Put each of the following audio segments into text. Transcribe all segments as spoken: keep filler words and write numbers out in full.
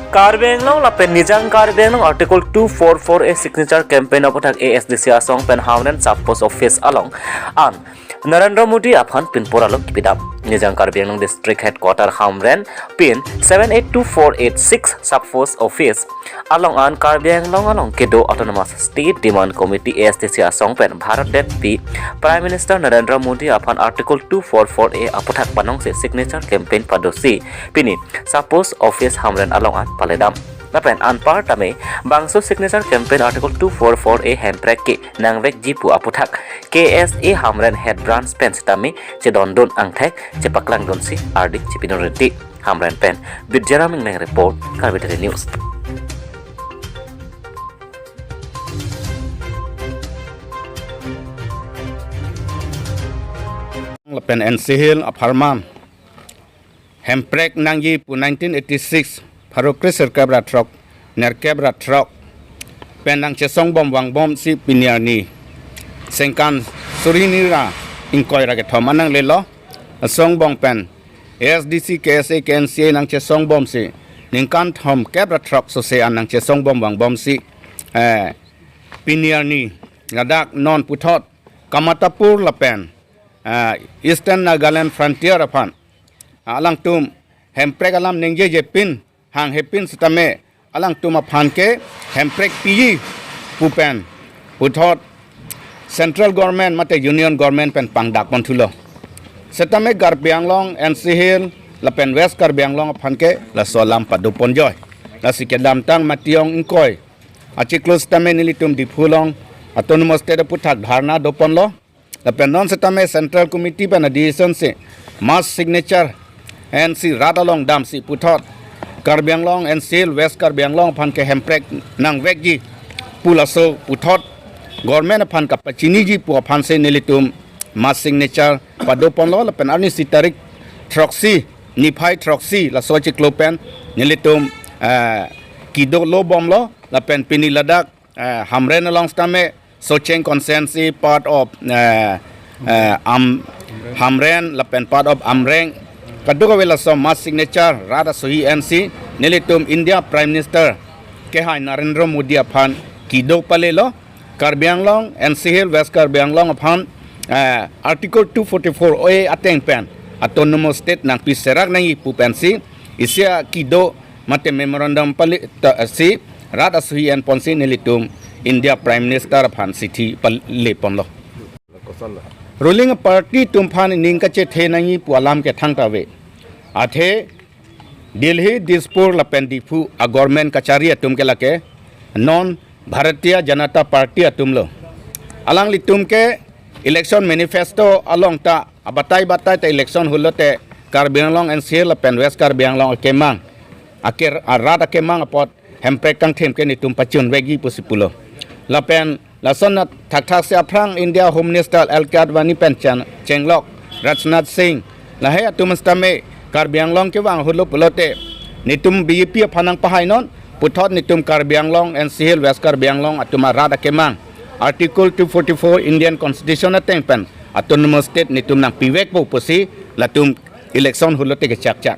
Karbi Anglong lapen Nijang Karbi Anglong Article two four four A signature campaign aphuthak A S D C asong pen Hamren sub post office along an Narendra Modi aphan pinpur alo kipidam. Nijang Karbi Anglong District Headquarter Hamren pin seven eight two four eight six sub post office along an Karbi Anglong along kedo Autonomous State Demand Committee A S D C asong pen Bharat det pi Prime Minister Narendra Modi aphan Article two four four A aphuthak panongsi signature campaign padosi pini sub post office Hamren along an paledam. Lapen anparta me bangso signature campaign Article two four four A hemprek ke nangvekji pu aphuthak K S A Hamren Head Branch pen sitame chedondun angthek chepaklangdunsi ardi chepidun rinti. Hamren pen Bidyaram Ingleng report, Karbi Daily News. Lapen N C Hill apharman hemprek nangji pu nineteen eighty-six pharo kre sirkep ra throk nerkep ra throk pen nangchesongbom vangbomsi pini arni sengkan suri hini ra ingkoi ra kethom an nanglelo. Asongbong pen A S D C, K S A, K N C A nangchesongbomsi ningkan thomkep ra throk sose an nangchesongbom vangbomsi, eh, pini arni ladak non puthot Kamatapur lapen, eh, Eastern Nagaland Frontier aphan alangtum hemprek alam ningjeje pin hanghe pin sitame alangtum aphan ke hemprek piji pu pen puthot Central Government mate Union Government pen pangdak ponthulo. Sitame Karbi Anglong, N C Hill lapen West Karbi Anglong aphan ke laso alam pado ponjoi. Lasi kedamtang Matiyong ingkoi achiklo sitame nelitum Diphu along Autonomous State aphuthak dharna do ponlo. Lapen non sitame Central Committee pen a-decision si mass signature ensi rat along damsi puthot Karbi Anglong, N C Hill, West Karbi Anglong aphan ke hemprek nangvekji pu laso puthot government aphan kapachiniji pu aphansi nelitum mass signature pado ponlo. Lapen arnisi tarik throksi, niphai throksi laso achiklo pen nelitum, eh, kedo lo bomlo. Lapen pini ladak, eh, Hamren along sitame Socheng constituency, part of, eh, eh, Am-, Hamren lapen part of Amreng, kadokave laso mass signature rat asohi ensi nelitum India Prime Minister kehai Narendra Modi aphan kedo palelo. Karbi Anglong, N C Hill, West Karbi Anglong aphan, eh, Article two forty-four A ateng pen Autonomous State nangpi serak nangji pu pensi isi akedo mate memorandum pali ta, si rat asohi en ponsi nelitum India Prime Minister aphan sithi pale ponlo. Ruling party atum aphan ning kachethe nangji pu alam ke thangta ave. Athe Delhi, Dispur lapen Diphu a-government kachari atum ke lake non Bharatiya Janata Party atum lo. Alanglitum ke election manifesto along ta abatai batai ta election holote Karbi Anglong N C Hill lapen West Karbi Anglong akemang, aker, arat akemang apot hemprek kangthim ke netum pachunvekji pusi pulo. Lapen lason thakthak si aphrang India Home Minister L K Advani pen chen-, chenglok Rajnath Singh lahai atum sitame Karbi Anglong kevang holo pulote netum B J P aphan nangpahainon, puthot netum Karbi Anglong, N C Hill, West Karbi Anglong atum arat akemang Article two forty-four Indian Constitution ateng pen Autonomous State netum nangpivekpo pusi latum election holote kechakchak.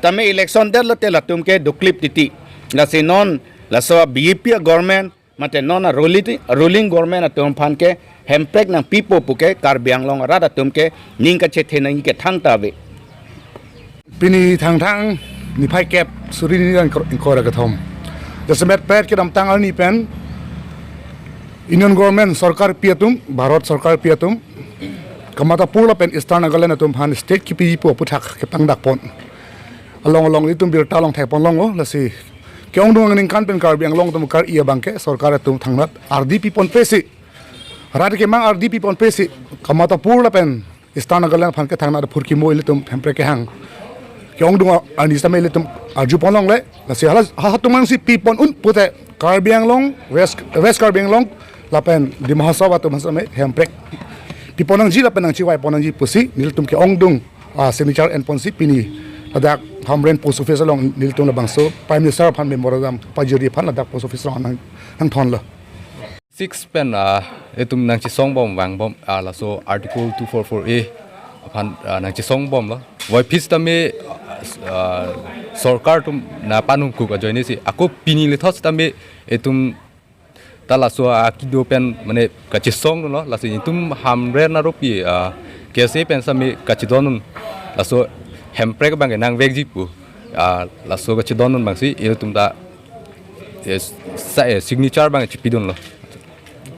Tame election det lote latum ke doklip titi. Lasi non laso B J P a-government mate non a-ruling, ruling government atum aphan ke hemprek nangpipo pu ke Karbi Anglong arat atum ke ning kachethe nangji ke thangta ave. Pini Thangthang niphai kep suri hini ra ingkoi, ingkoi ra kethom. Jasemet pet kedamtang arni pen Union Government sorkar pi atum, Bharat sorkar pi atum, Kamatapur lapen Eastern Nagaland atum aphan state kipiji pu aphuthak kepangdak pon. Along along itum birta along thek pon longlo, lasi ke-ongdung aningkan pen Karbi Anglong atum kar-i abang ke sorkar atum thangnat ardi pi ponpe si, rat kemang ardi pi ponpe si, Kamatapur lapen Eastern Nagaland aphan ke thangnat phurkimo ilitum hemprek kehang. Ke-ongdung arni sitame ilitum arju pon longle. Lasi hala, ha atum ansi pi pon un pute Karbi Anglong, West, West Karbi Anglong lapen Dima Hasao atum sitame hemprek pi pon nangji lapen nangchivai pon nangji pusi nelitum ke-ongdung, ah, signature en ponsi pini ladak Hamren post office along nelitum labangso Prime Minister aphan memorandum pajirdi aphan ladak post office along nang, nangthonlo. Six pen, ah, itum nangchesongbom vangbom, ah, laso Article two four four A aphan, ah, nangchesong bomlo. Voiphit sitame, ah, sorkar atum nangpanungkuk ajoine si. Ako pini lethot sitame itum ta laso akido pen mane kachesongdunlo. Laso itum Hamren aropi, ah, K S A pen sitame kachedondun. Laso hemprek abang nangvekji pu. Ah, laso kachedondun abangsi itum ta, eh, sa, eh, signature abang chepidunlo.